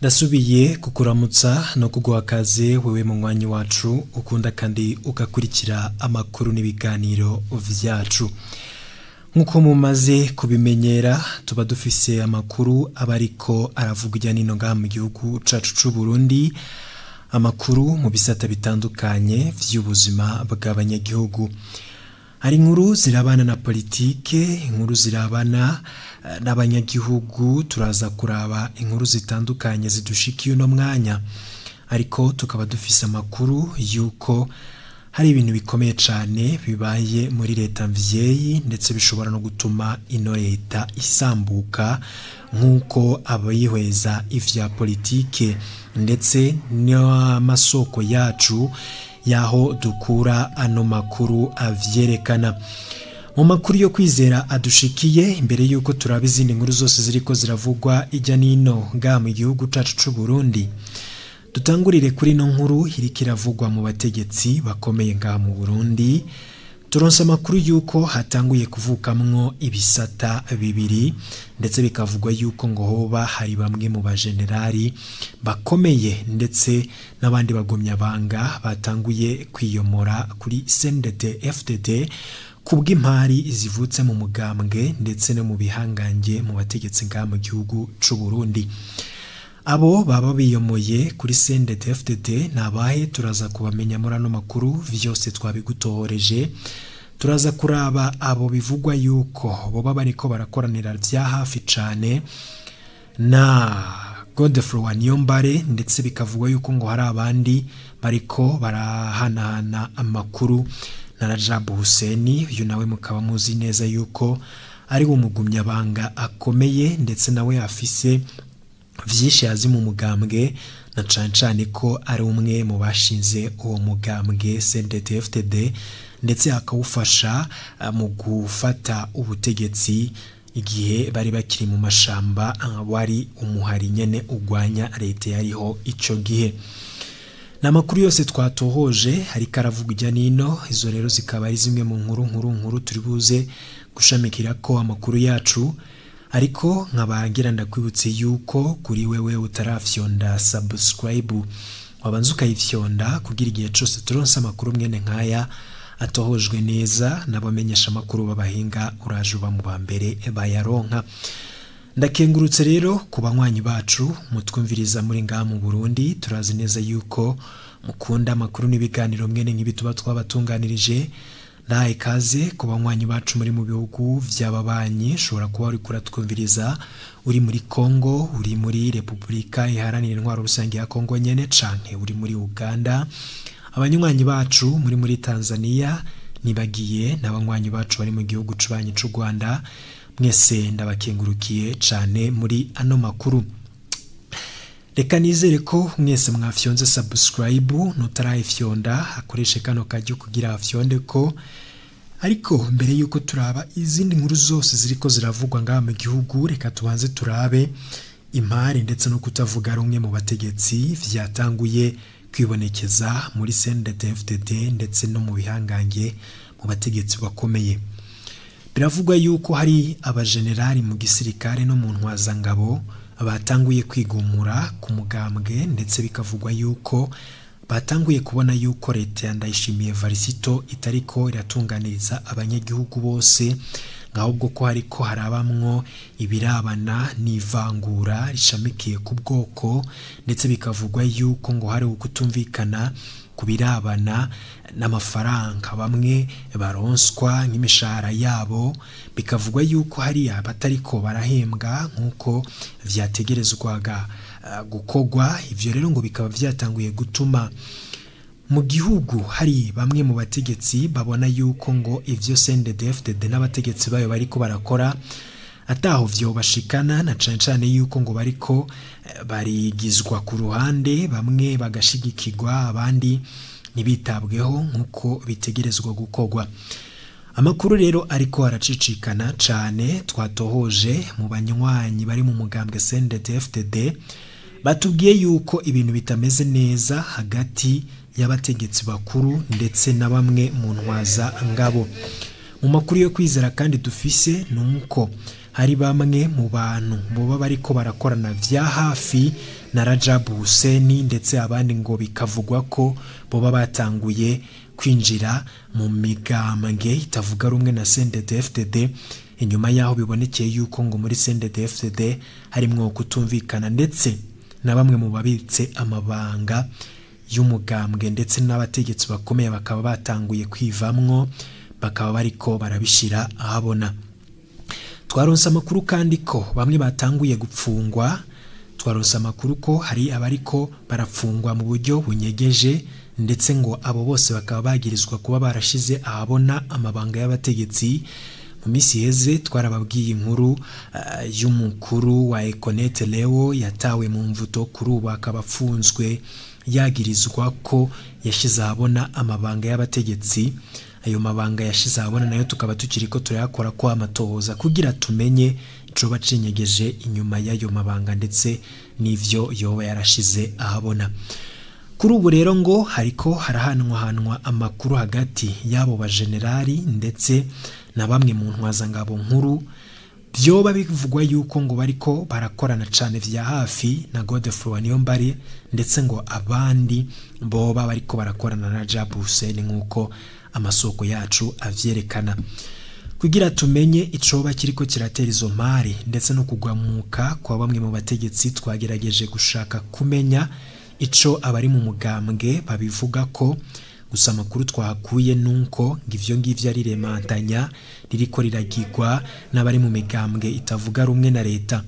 Ndasubiye kukuramutsa no kuguha kaze wewe munywanyi wacu ukunda kandi ugakurikira amakuru n'ibiganiro vyacu. Nkuko mumaze kubimenyera, tuba dufise amakuru aba ariko aravuga irya nino ngaha mu gihugu cacu c'u Burundi, amakuru mu bisata bitandukanye vy'ubuzima bw'abanyagihugu. Hari inkuru zirabana na politike, inkuru zirabana n'abanyagihugu, turaza kuraba inkuru zitandukanye zidushikiye uno mwanya, ariko tukaba dufise amakuru y'uko hari ibintu bikomeye cane bibaye muri leta mvyeyi, ndetse bishobora no gutuma ino leta isambuka, nk'uko abayihweza ivya politike ndetse n'amasoko yacu yaho dukura ano makuru avyerekana. Mu makuru yo kwizera adushikiye, imbere yuko turaba izindi nkuru zose ziriko ziravugwa ijya nino ngaha mu gihugu cacu c'u Burundi, dutangurire kuri ino nkuru iriko iravugwa mu bategetsi bakomeye ngaha mu Burundi. Turonse amakuru yuko hatanguye kuvukamwo ibisata bibiri, ndetse bikavugwa yuko ngo hoba hari bamwe mu bajenerali bakomeye ndetse n'abandi bagumyabanga batanguye kwiyomora kuri CNDD FDD kubw'impari zivutse mu mugambwe ndetse no mu bihangange mu bategetsi ngaha mu gihugu c'u Burundi. Abo baba biyomoye kuri CNDD FDD nabahe? Turaza kubamenya muri ano makuru, vyose twabigutohoreje. Turaza kuraba abo bivugwa yuko boba bariko barakoranira vya hafi cane na Godefroid Niyombare, ndetse bikavugwa yuko ngo hari abandi bariko barahanahana amakuru na Rajab Hussein. Uyu nawe mukaba muzi neza yuko ari umugumyabanga akomeye, ndetse nawe afise vyinshi yazi mu mugambwe, na cane cane ko ari umwe mu bashinze uwo mugambwe CNDD-FDD, ndetse akawufasha mu gufata ubutegetsi igihe bari bakiri mu mashamba, wari umuhari nyene ugwanya leta yariho ico gihe. Ni amakuru yose twatohoje ariko aravuga ijya nino. Izo rero zikaba ari zimwe mu nkuru nkuru nkuru turi buze gushamikira ko amakuru yacu, ariko nkabangira ndakwibutse yuko kuri wewe utarafyonda subscribe, wabanza ukayifyonda kugira igihe cose turonse amakuru mwene nkaya atohojwe neza n'abamenyesha amakuru b'abahinga, uraje uba mu ba mbere bayaronka. Ndakengurutse rero ku banywanyi bacu mutwumviriza muri ngaha mu Burundi. Turazi neza yuko mukunda amakuru n'ibiganiro mwene nk'ibi tuba twabatunganirije. Ndahaye ikaze ku banywanyi bacu muri mu bihugu vy'ababanyi. Ushobora kuba uriko uratwumviriza uri muri Congo, uri muri Repubulika Iharanira Intwaro Rusange ya Congo nyene, canke uri muri Uganda. Abanywanyi bacu muri Tanzania, nibagiye n'abanywanyi bacu bari mu gihugu cubanyi c'u Rwanda, mwese ndabakengurukiye cane muri ano makuru. Reka nizere ko mwese mwafyonze subscribe, nutarayifyonda akoreshe kano kajyo kugira afyonde ko. Ariko mbere yuko turaba izindi nkuru zose ziriko ziravugwa ngaha mu gihugu, reka tubanze turabe impari ndetse no kutavuga rumwe mu bategetsi vyatanguye kwibonekeza muri CNDD-FDD ndetse no mu bihangange mu bategetsi bakomeye. Biravugwa yuko hari abajenerali mu gisirikare no mu ntwazangabo batanguye kwigumura ku mugambwe, ndetse bikavugwa yuko batanguye kubona yuko leta ya Ndayishimiye Varisito itariko iratunganiriza abanyagihugu bose, ahubwo ko hariko harabamwo ibirabana n'ivangura rishamikiye ku bwoko, ndetse bikavugwa yuko ngo hari ukutumvikana ku birabana n'amafaranga bamwe baronswa nk'imishahara yabo. Bikavugwa yuko hari abatariko barahembwa nk'uko vyategerezwaga gukogwa. Ivyo rero ngo bikaba vyatanguye gutuma mu gihugu hari bamwe mu bategetsi babona yuko ngo ivyo CNDD-FDD n'abategetsi bayo bariko barakora ataho vyo bashikana, na cane cane yuko ngo bariko barigizwa ku ruhande, bamwe bagashigikirwa abandi ntibitabweho nk'uko bitegerezwa gukogwa. Amakuru rero ariko aracicikana cane twatohoje mu banywanyi bari mu mugambwe CNDD-FDD, batubwiye yuko ibintu bitameze neza hagati y'abategetsi bakuru ndetse na bamwe mu ntwaza ngabo. Mu makuru yo kwizera kandi dufise nuko hari bamwe mu bantu boba bariko barakorana vya hafi na Rajab Hussein, ndetse abandi ngo bikavugwa ko boba batanguye kwinjira mu migambwe itavuga rumwe na CNDD-FDD, inyuma yaho bibonekeye yuko ngo muri CNDD-FDD harimwo kutumvikana ndetse na bamwe mu babitse amabanga y'umugambwe ndetse n'abategetsi bakomeye bakaba batanguye kwivamwo, bakaba bariko barabishira ahabona. Twaronse amakuru kandi ko bamwe batanguye gupfungwa, twaronse amakuru ko hari abariko barafungwa mu buryo bunyegeje, ndetse ngo abo bose bakaba bagirizwa kuba barashize ahabona amabanga y'abategetsi. Mu minsi iheze twarababwiye inkuru y'umukuru wa Econet Leo yatawe mu mvuto, kuri ubu akaba afunzwe yagirizwa ko yashize ahabona amabanga y'abategetsi. Ayo mabanga yashize ahabona nayo tukaba tukiriko turayakora ko amatohoza kugira tumenye ico bacinyegeje inyuma y'ayo mabanga ndetse n'ivyo yoba yarashize ahabona. Kuri ubu rero ngo hariko harahanwahanwa amakuru hagati y'abo bajenerali ndetse na bamwe mu ntwazangabo nkuru, vyoba bivugwa yuko ngo bariko barakorana cane vya hafi na Godefroid Niyombare, ndetse ngo abandi boba bariko barakorana na Rajab Hussein nk'uko amasoko yacu avyerekana. Kugira tumenye icoba kiriko kiratera izo mpari ndetse no kugwamuka kwa bamwe mu bategetsi, twagerageje gushaka kumenya ico abari mu mugambwe babivuga ko, gusa amakuru twahakuye nuko ngo ivyo ngivyo ari remantanya ririko riragirwa n'abari mu migambwe itavuga rumwe na leta.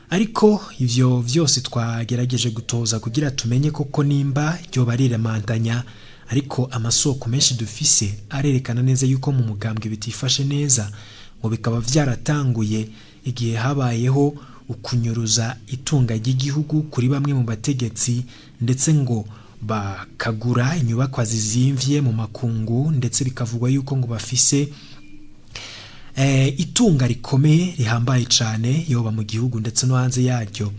Ariko ivyo vyose twagerageje gutoza kugira tumenye koko nimba ryoba ari remantanya, ariko amasoko menshi dufise arerekana neza yuko mu mugambwe bitifashe neza, ngo bikaba vyaratanguye igihe habayeho ukunyuruza itunga ry'igihugu kuri bamwe mu bategetsi, ndetse ngo bakagura inyubakwa zizimvye mu makungu, ndetse bikavugwa yuko ngo bafise itunga rikomeye rihambaye cane yoba mu gihugu ndetse no hanze yaryo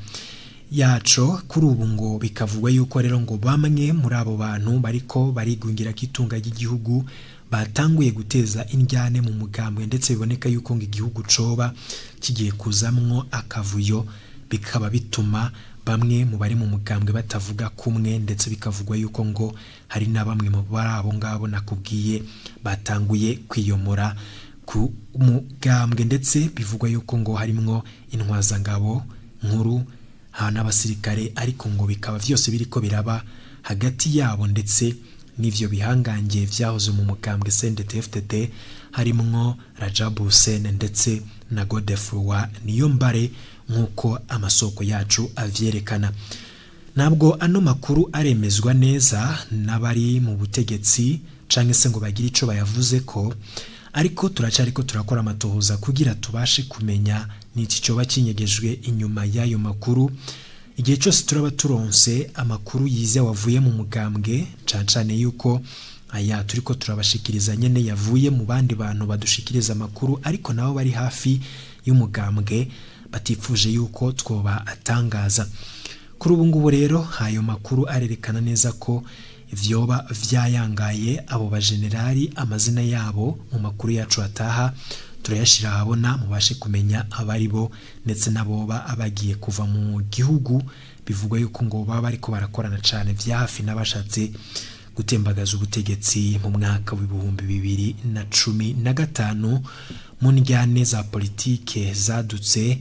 yaco. Kuri ubu ngo bikavugwa yuko rero ngo bamwe muri abo bantu bariko barigungira ko itunga ry'igihugu batanguye guteza indyane mu mugambwe, ndetse biboneka yuko ngo igihugu coba kigiye kuzamwo akavuyo, bikaba bituma bamwe mu bari mu mugambwe batavuga kumwe, ndetse bikavugwa yuko ngo hari na bamwe mu bari abo ngabo nakubwiye batanguye kwiyomora ku mugambwe, ndetse bivugwa yuko ngo harimwo intwazangabo nkuru n'abasirikare, ariko ngo bikaba vyose biriko biraba hagati yabo ndetse n'ivyo bihangange vyahoze mu mugambwe CNDD-FDD, harimwo Rajab Hussein ndetse na Godefroid Niyombare nk'uko amasoko yacu avyerekana. Ntabwo ano makuru aremezwa neza n'abari mu butegetsi canke se ngo bagire ico bayavuze ko, ariko turacariko turakora amatohoza kugira tubashe kumenya n'iki coba kinyegejwe inyuma y'ayo makuru. Igihe cyose turaba turonse amakuru yize wavuye mu mugambwe, cane cane yuko aya turiko turabashikiriza nyene yavuye mu bandi bantu badushikiriza amakuru, ariko nabo bari hafi y'umugambwe batifuje yuko twoba atangaza. Kuri ubu ngubu rero ayo makuru arerekana neza ko vyoba vyayangaye abo bajenerali, amazina yabo mu makuru yacu ataha turayashira ahabona mubashe kumenya abari bo ndetse n'aboba abagiye kuva mu gihugu, bivugwa yuko ngo baba bariko barakorana cane vya hafi n'abashatse gutembagaza ubutegetsi mu mwaka w'2015 mu njyane za politike zadutse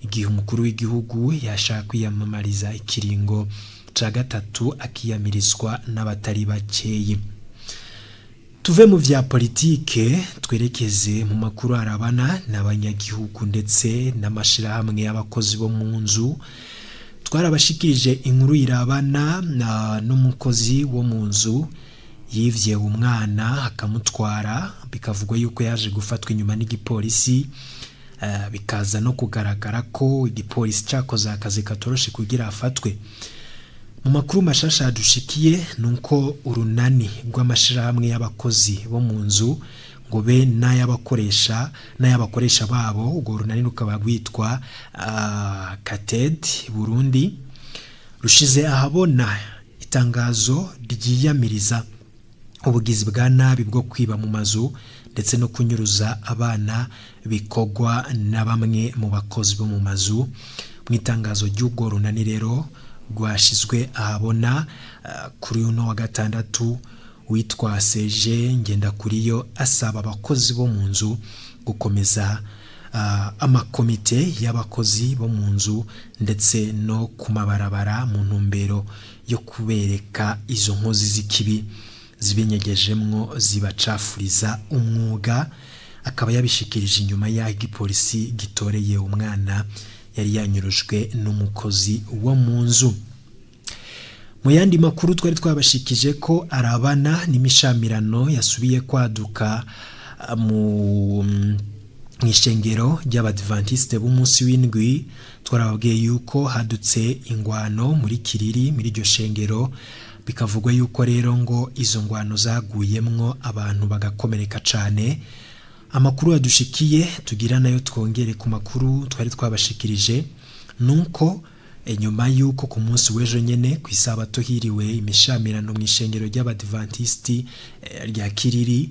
igihe umukuru w'igihugu yashaka kwiyamamariza ikiringo ca gatatu akiyamirizwa n'abatari bakeyi. Tuve mu vya politike twerekeze mu makuru arabana n'abanyagihugu ndetse n'amashirahamwe y'abakozi bo mu nzu. Twarabashikirije inkuru irabana n'umukozi wo mu nzu yivye umwana akamutwara, bikavugwa yuko yaje gufatwa inyuma n'igipolisi, bikaza no kugaragara ko igipolisi cakoze akazi katoroshe kugira afatwe. Mu makuru mashasha dushikiye nuko urunani rw'amashirahamwe y'abakozi bo mu nzu ngo be n'ayabakoresha n'ayabakoresha babo, urwo runani rukaba rwitwa Kated Burundi, rushize ahabona itangazo ryiyamiriza ubugizi bwa nabi bwo kwiba mu mazu ndetse no kunyuruza abana bikogwa na bamwe mu bakozi bo mu mazu. Mu itangazo ry'urwo runani rero rwashizwe ahabona kuri uno wa gatandatu. Witwa Seje Ngendakuriyo asaba abakozi bo mu nzu gukomeza amakomite y'abakozi bo mu nzu ndetse no ku mabarabara mu ntumbero yo kubereka izo nkozi z'ikibi zibinyegejemwo zibacafuriza umwuga. Akaba yabishikirije inyuma y'aho igipolisi gitoreye umwana yari yanyurujwe n'umukozi wo mu nzu. Mu yandi makuru twari twabashikije ko arabana n'imishamirano yasubiye kwaduka mu ishengero ry'Abadventiste b'umunsi w'indwi. Twarababwiye yuko hadutse ingwano muri Kiriri muri iryo shengero, bikavugwa yuko rero ngo izo ngwano zaguyemwo abantu bagakomereka cane. Amakuru yadushikiye tugira nayo twongere ku makuru twari twabashikirije nuko nyuma yuko ku munsi w'ejo nyene ku isabato hiriwe imishamirano mu ishengero ry'Abadventisti rya Kiriri,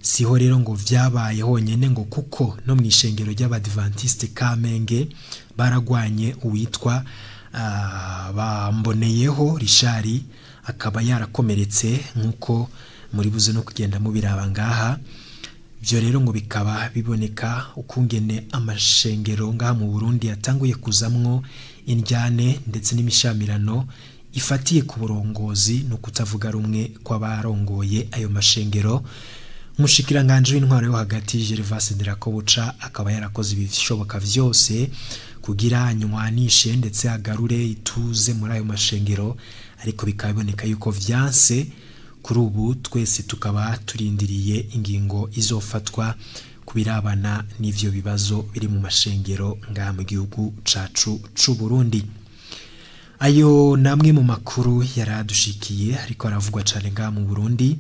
siho rero ngo vyabaye honyene, ngo kuko no mu ishengero ry'Abadventiste Kamenge baragwanye uwitwa Bamboneyeho Richard akaba yarakomeretse nkuko muri buze no kugenda mubiraba ngaha. Ivyo rero ngo bikaba biboneka ukungene amashengero ngaha mu Burundi yatanguye kuzamwo indyane ndetse n'imishamirano ifatiye ku burongozi no kutavuga rumwe kw'abarongoye ayo mashengero. Umushikiranganji w'intwaro yo hagati Gervais Ndirakobuca akaba yarakoze ibishoboka vyose kugira anywanishe ndetse agarure ituze muri ayo mashengero, ariko bikaba biboneka yuko vyanse. Kuri ubu twese tukaba turindiriye ingingo izofatwa kubirabana n'ivyo bibazo biri mu mashengero ngaha mu gihugu cacu c'u Burundi. Ayo namwe mu makuru yaradushikiye ariko aravugwa cane ngaha mu Burundi.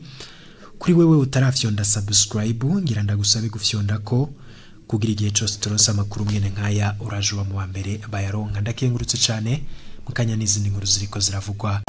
Kuri wewe utarafyonda subscribe, ngira ndagusabe gufyonda ko kugira igihe cose turonse amakuru mwene nkaya uraje uba mu wa mbere bayaronka. Ndakengurutse cane mukanya n'izindi nkuru ziriko ziravugwa.